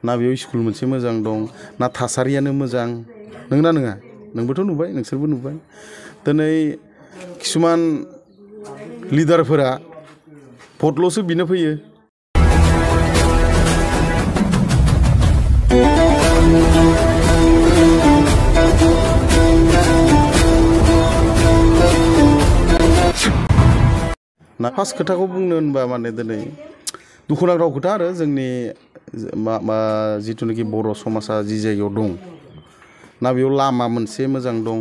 ना बेयाव स्कुल मोनसे मोजां दं ना थासारियानो मोजां नंगौना नङा नोंबोथ' नुबाय नोंसोरबो नुबाय दिनै किसुमान लिडारफोरा भटल'सो बिनो फैयो ना फार्स्ट खोथाखौ बुंनो होनबा माने दिनै दुखुनांथाव खोथा आरो जोंनि जिथुनाखि बर' समाजा जि जायगायाव दं ना बेयाव लामा मोनसे मोजां दं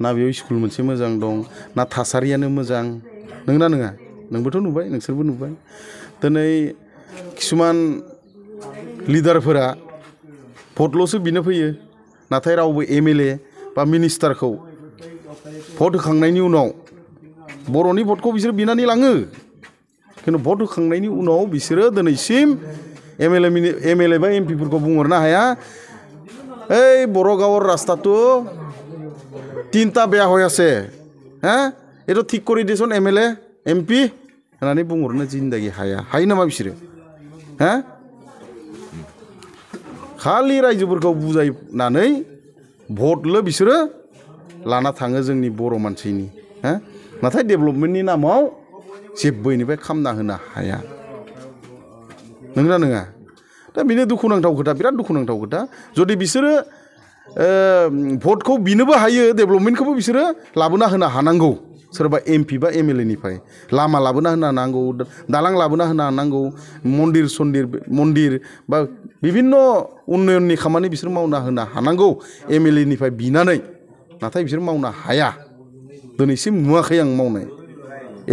ना बेयाव स्कुल मोनसे मोजां दं ना थासारियानो मोजां नंगौना नङा नोंबोथ' नुबाय नोंसोरबो नुबाय दिनै किसुमान लिडारफोरा भटल'सो बिनो फैयो नाथाय रावबो एमएलए बा मिनिस्टारखौ भट होखांनायनि उनाव बर'नि भटखौ बिसोर बिनानै लाङो खिन्थु भट होखांनायनि उनाव बिसोरो दिनैसिम एमएलए बा एमपिफोरखौ बुंहरनो हाया ओइ बर' गाँৱৰ रास्ताটো 3টা বেয়া হৈ আছে হ্যাঁ এইটো ঠিক কৰি দিছোন এমএলএ এমপি होननानै बुंहरनो जिन्दागि हायो नामा बिसोरो हा खालि रायजोफोरखौ बुजायनानै भटल' बिसोरो लाना थाङो जोंनि बर' मानसिनि हा नाथाय डेभेलपमेन्टनि नामाव जेबो इनिफ्राय खामना होनो हाया नंगौना नङा दा बेनो दुखुनांथाव खोथा बिराद दुखुनांथाव खोथा जुदि बिसोरो भटखौ बिनोबो हायो डेभेलपमेन्टखौबो बिसोरो लाबोना होनो हानांगौ सोरबा एमपि बा एमएलएनिफ्राय लामा लाबोना होनो हानांगौ दालां लाबोना होनो हानांगौ मन्दिर बा बिभिन्न उन्नयननि खामानि बिसोर मावना होनो हानांगौ एमएलएनिफ्राय बिनानै नाथाय बिसोर मावनो हाया दिनैसिम नुवाखै आं मावनाय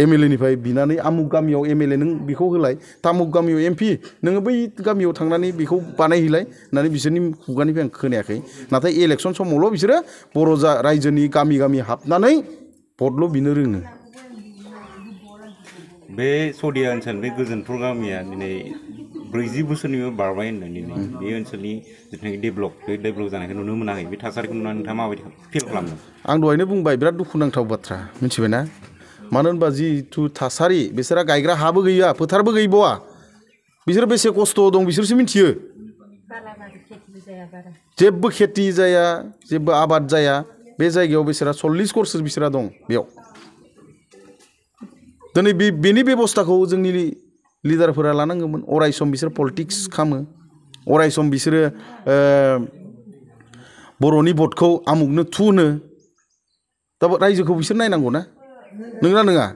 एमएलएनिफ्राय बिनानै आमुक गामियाव एमएलए नों बेखौ होलाय तामुक गामियाव एमपि नोङो बै गामियाव थांनानै बेखौ बानायहैलाय होननानै बिसोरनि खुगानिफ्राय आं खोनायाखै नाथाय इलेक्सन समावल' बिसोरो बर' रायजोनि गामि गामि हाबनानै भटल' बिनो रोङो बे सदिया ओनसोल बे गोजोनपुर गामिया दिनै 40 बोसोरनिबो बारबाय होनदों दिनै बे ओनसोलनि जिथुनाखि डेभेलप जानायखौ नुनो मोनाखै बे थासारिखौ नुनानै नोंथाङा माबायदि फिल खालामदों आं दहायनो बुंबाय बिराद दुखुनांथाव बाथ्रा मिथिबायना मानो होनबा जिथु थासारि बिसोरा गायग्रा हाबो गैया फोथारबो गैबावा बिसोर बेसे खस्थ' दं बिसोरसो मिथियो जेबो खेथि जाया जेबो आबाद जाया बे जायगायाव बिसोरा 40 घरसो बिसोरा दं बेयाव दिनै बेनि बेबस्थाखौ जोंनि लिडारफोरा लानांगौमोन अरायसम बिसोर पलिटिक्स खालामो अरायसम बिसोरो बर'नि भटखौ आमुकनो थुनो दा रायजोखौ बिसोर नायनांगौ ना नंगौना नङा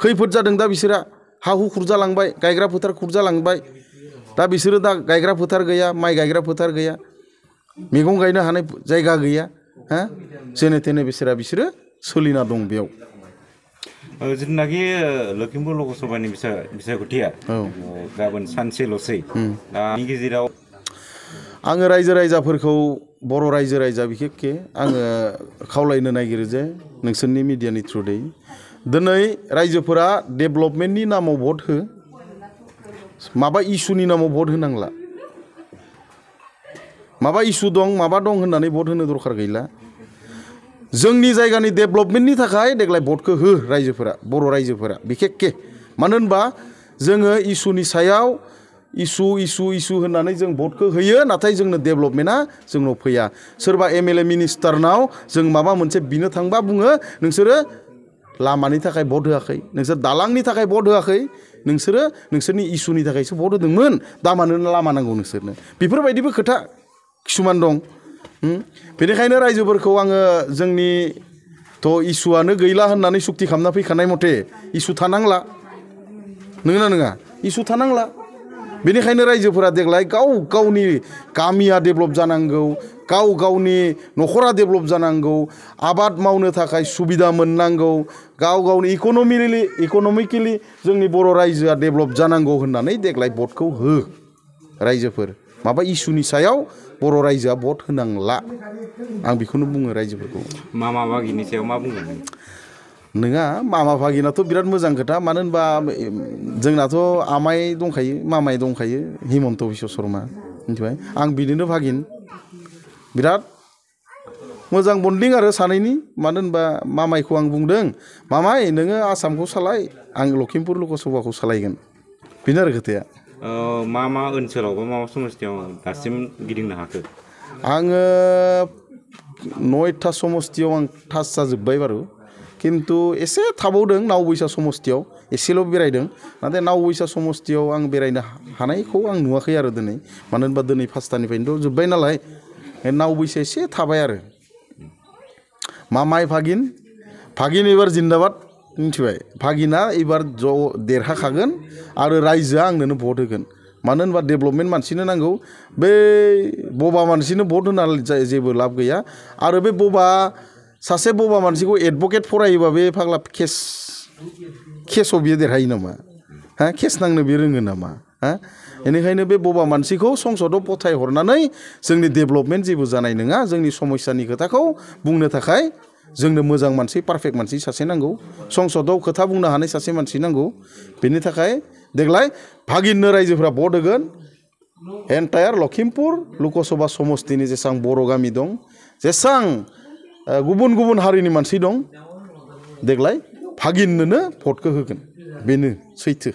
खैफोद जादों दा बिसोरा हा हु खुरजालांबाय गायग्रा फोथार खुरजालांबाय दा बिसोरो दा गायग्रा फोथार गैया माइ गायग्रा फोथार गैया मैगं गायनो हानाय जायगा गैया हा जेने तेने बिसोरो सोलिना दं बेयाव जिथुनाखि लखिमपुर लकसभानि बिसायख'थिया गाबोन सानसेल'सै दानि गेजेराव आङो रायजो राजाफोरखौ बर' रायजो राजा बिखेखके आङो खावलायनो नागिरो जे नोंसोरनि मिडियानि थ्रुयै दिनै रायजोफोरा डेभेलपमेन्टनि नामाव भट हो माबा इसुनि नामाव भट होनांला माबा इसु दं माबा दं होननानै भट होनो दरखार गैला जोंनि जायगानि डेभेलपमेन्टनि थाखाय देग्लाय भटखौ हो रायजोफोरा बर' रायजोफोरा बिखेखके मानो होनबा जोङो इसुनि सायाव इसु होननानै जों भटखौ होयो नाथाय जोंनो डेभेलपमेन्टआ जोंनाव फैया सोरबा एमएलए मिनिस्टारनाव जों माबा मोनसे बिनो थांबा बुङो नोंसोरो लामानि थाखाय भट होआखै नोंसोर दालांनि थाखाय भट होआखै नोंसोरो नोंसोरनि इसुनि थाखायसो भट होदोंमोन दा मानो लामा नांगौ नोंसोरनो बेफोरबायदिबो खोथा किसुमान दं बेनिखायनो रायजोफोरखौ आङो जोंनिथ' इसुआनो गैला होननानै सुक्ति खालामना फैखानाय मथे इसु थानांला नोंगोना नङा इसु थानांला बेनिखायनो रायजोफोरा देग्लाय गाव गावनि गामिया डेभेलप जानांगौ गाव गावनि न'खरा डेभेलप जानांगौ आबाद मावनो थाखाय सुबिदा मोननांगौ गाव गावनि इक'नमिकेलि जोंनि बर' रायजोआ डेभेलप जानांगौ होननानै देग्लाय भटखौ हो रायजोफोर माबा इसुनि सायाव बर' रायजोआ भट होनांला आं बेखौनो बुङो रायजोफोरखौ मामा बागिनि सायाव मा बुंगोन नङा मामा भागिनाथ' बिराद मोजां खोथा मानो होनबा जोंनाथ' आमाइ दंखायो मामाइ दंखायो हिमन्त बिश्व शर्मा मिथिबाय आं बिनिनो भागिन बिराद मोजां बन्डिं आरो सानैनि मानो होनबा मामाइखौ आं बुंदों मामाइ नोङो आसामखौ सालाय आं लखिमपुर लकसभाखौ सालायगोन बेनो आरो खोथाया मा मा ओनसोलाव बा मा मा समस्थियाव दासिम गिदिंनो हाखो? आङो 9टा समस्थियाव आं टाच जाजोब्बाय बारु खिन्थु एसे थाबावदों नावबैसा समस्थियाव एसेल' बेरायदों नाथाय नावबैसा समस्थियाव आं बेरायनो हानायखौ आं नुवाखै आरो दिनै मानो होनबा दिनै 5टानिफ्रायनोथ' जोब्बाय नालाय नावबैसा एसे थाबाय आरो मामाय भागिन एबार जिन्दाबाद मिथिबाय भागिना एबार देरहाखागोन आरो रायजोआ आंनोनो भट होगोन मानो होनबा डेभेलपमेन्ट मानसिनो नांगौ बै बबा मानसिनो भट होना जेबो लाब गैया आरो बे सासे बबा मानसिखौ एडभकेट फरायोबा बे फाग्ला केसआव बियो देरहायो नामा हा केस नांनो बे रोङो नामा हा बेनिखायनो बे बबा मानसिखौ संसदआव फथायहरनानै जोंनि डेभेलपमेन्ट जेबो जानाय नङा जोंनि समस्यानि खोथाखौ बुंनो थाखाय जोंनो मोजां मानसि पारफेक्ट मानसि सासे नांगौ संसदआव खोथा बुंनो हानाय सासे मानसि नांगौ बेनि थाखाय देग्लाय भागिननो रायजोफोरा भट होगोन एन्टायार लखिमपुर लकसभा समस्तिनि जेसेबां बर' गामि दं जेसेबां गुबुन गुबुन हारिनि मानसि दं देग्लाय भागिननोनो भटखौ होगोन बेनो सैथो।